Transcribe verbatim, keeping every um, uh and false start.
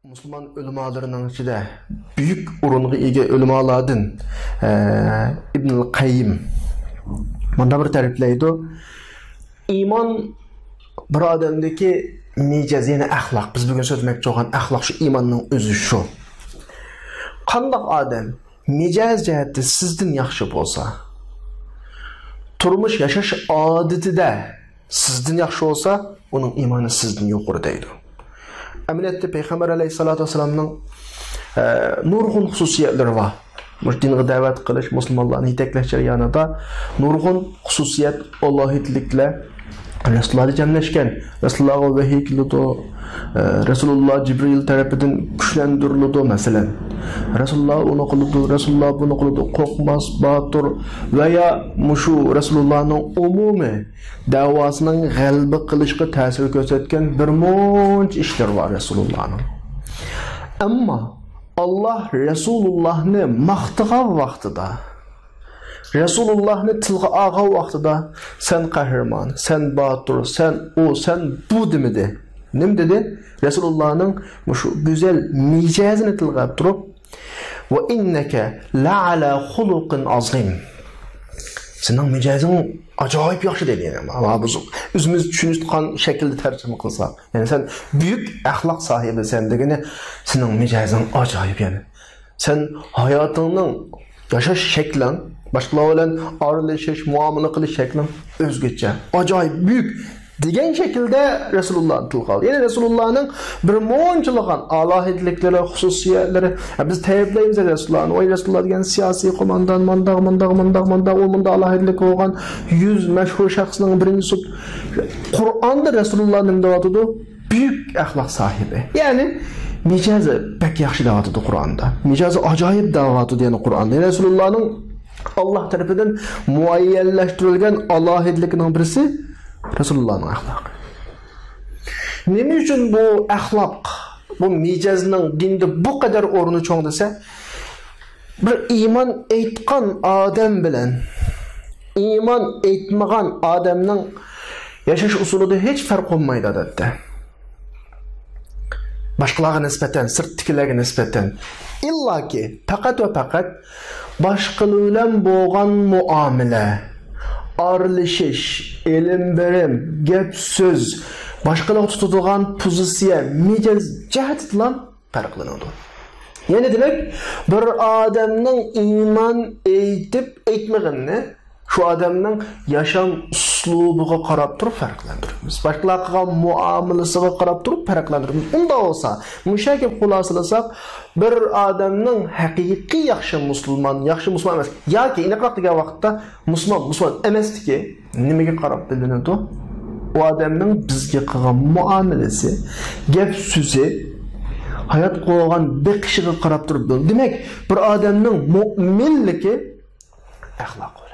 مۇسۇلمان ئۆلىمالىرىنىڭ ئىچىدە بۈيۈك ئورۇنغا ئىگە ئۆلىمالاردىن، ئە، ئىبنۇل قەييىم مۇنداق بىر تەرىپلەيدۇ: ئىمان بىر ئادەمدىكى مىجەز، يەنى ئەخلاق. بىز بۈگۈن سۆزلىمەكچى بولغان ئەخلاق شۇ، ئىماننىڭ ئۆزى شۇ. قانداق ئادەم مىجەز جەھەتتە سىزدىن ياخشى بولسا، تۇرمۇش ياشاش ئادىتىدە سىزدىن ياخشى بولسا، ئۇنىڭ ئىمانى سىزدىن يۇقىرى دەيدۇ. ئەمەلىيەتتە پەيغەمبەر ئەلەيھىسسالاتۇ ۋەسسالامنىڭ، ئە، نۇرغۇن خۇسۇسىيەتلىرى بار. مۇشۇ دىنغا دەۋەت قىلىش، مۇسۇلمانلارنى يېتەكلەش جەريانىدا نۇرغۇن خۇسۇسىيەت، ئالاھىدىلىكلەر رەسۇلۇللادا جەملەشكەن. رەسۇلۇللاغا ۋەھىي كېلىدۇ، ئە، رەسۇلۇللا جىبرىل تەرىپىدىن كۈچلەندۈرۈلىدۇ، مەسىلەن. رەسۇلۇللا ئۇنى قىلىدۇ، رەسۇلۇللا بۇنى قىلىدۇ. قورقماس، باتۇر ۋە يا مۇشۇ رەسۇلۇللانىڭ ئومۇمىي دەۋاسىنىڭ غەلىبە قىلىشقا تەسىر كۆرسەتكەن بىر مۇنچە ئىشلىرى بار رەسۇلۇللانىڭ. ئەمما ئاللا رەسۇلۇللانى ماختىغان ۋاقتىدا، رەسۇلۇللانى تىلغا ئالغان ۋاقتىدا، «سەن قەھرىمان، سەن باتۇر، سەن ئۇ، سەن بۇ» دېمىدى. نېمە دېدى؟ رەسۇلۇللانىڭ مۇشۇ گۈزەل مىجەزىنى تىلغا ئېلىپ تۇرۇپ، «ۋە ئىننەكە لەئەلا خۇلۇقىن ئازىم.» سېنىڭ مىجەزىڭ ئاجايىپ ياخشى دېدى. يەنى، مانا بۇ ئۆزىمىز چۈشىنىدىغان شەكىلدە تەرجىمە قىلساق، يەنى سەن بۈيۈك ئەخلاق ساھىبىسەن دېگىنى، سېنىڭ مىجەزىڭ ئاجايىپ يەنى. سەن ھاياتىڭنىڭ، ياشاش شەكلىڭ، باشقىلار بىلەن ئارىلىشىش، مۇئامىلە قىلىش شەكلىڭ ئۆزگىچە، ئاجايىپ، بۈيۈك دېگەن شەكىلدە رەسۇلۇللانى تىلغا ئالدى. يەنى رەسۇلۇللانىڭ بىر مۇنچىلىغان ئالاھىدىلىكلىرى، خۇسۇسىيەتلىرى. ھە، بىز تەيىبلەيمىز رەسۇلۇللانى. ۋاي، رەسۇلۇللا دېگەن سىياسىي قوماندان، مانداق، مانداق، مانداق، مانداق، ئۇ مۇنداق ئالاھىدىلىكى بولغان يۈز مەشھۇر شەخسنىڭ بىرىنچىسى. قۇرئاندا رەسۇلۇللا نېمە دەۋاتىدۇ؟ بۈيۈك ئەخلاق ساھىبى. يەنى مىجەزى بەك ياخشى دەۋاتىدۇ قۇرئاندا. مىجەزى ئاجايىپ دەۋاتىدۇ يەنى قۇرئاندا. يەنى رەسۇلۇللانىڭ ئاللا تەرىپىدىن مۇئەييەنلەشتۈرۈلگەن ئالاھىدىلىكىنىڭ بىرسى رەسۇلۇللانىڭ ئەخلاقى. نېمە ئۈچۈن بۇ ئەخلاق، بۇ مىجەزنىڭ دىندا بۇ قەدەر ئورنى چوڭ دېسە، بىر ئىمان ئېيتقان ئادەم بىلەن ئىمان ئېيتمىغان ئادەمنىڭ ياشاش ئۇسۇلىدا ھېچ پەرق بولمايدۇ، ئادەتتە. باشقىلارغا نىسبەتەن، سىرتتىكىلەرگە نىسبەتەن. ئىللاكى، پەقەت ۋە پەقەت باشقىلار بىلەن بولغان مۇئامىلە، ئارىلىشىش، ئېلىم بېرىم، گەپ سۆز، باشقىلارغا تۇتىدىغان پوزىتسىيە، مىجەز جەھەتتىلا پەرقلىنىدۇ. يەنى دېمەك، بىر ئادەمنىڭ ئىمان ئېيتىپ ئېيتمىغىنىنى شۇ ئادەمنىڭ ياشام ئۇسلۇبىغا قاراپ تۇرۇپ پەرقلەندۈرىمىز. باشقىلار قىلغان مۇئامىلىسىغا قاراپ تۇرۇپ پەرقلەندۈرىمىز. ئۇنداق بولسا، مۇشۇ يەرگە خۇلاسىلىساق، بىر ئادەمنىڭ ھەقىقىي ياخشى مۇسۇلمان، ياخشى مۇسۇلمان ئەمەس ياكى ئېنىقراق دېگەن ۋاقىتتا مۇسۇلمان، مۇسۇلمان ئەمەسلىكى نېمىگە قاراپ بىلىنىدۇ؟ ئۇ ئادەمنىڭ بىزگە قىلغان مۇئامىلىسى، گەپ سۆزى، ھايات قوغان بېقىشىغا قاراپ تۇرۇپ بىلىنىدۇ. دېمەك، بىر ئادەمنىڭ مۇئمىنلىكى ئەخلاق.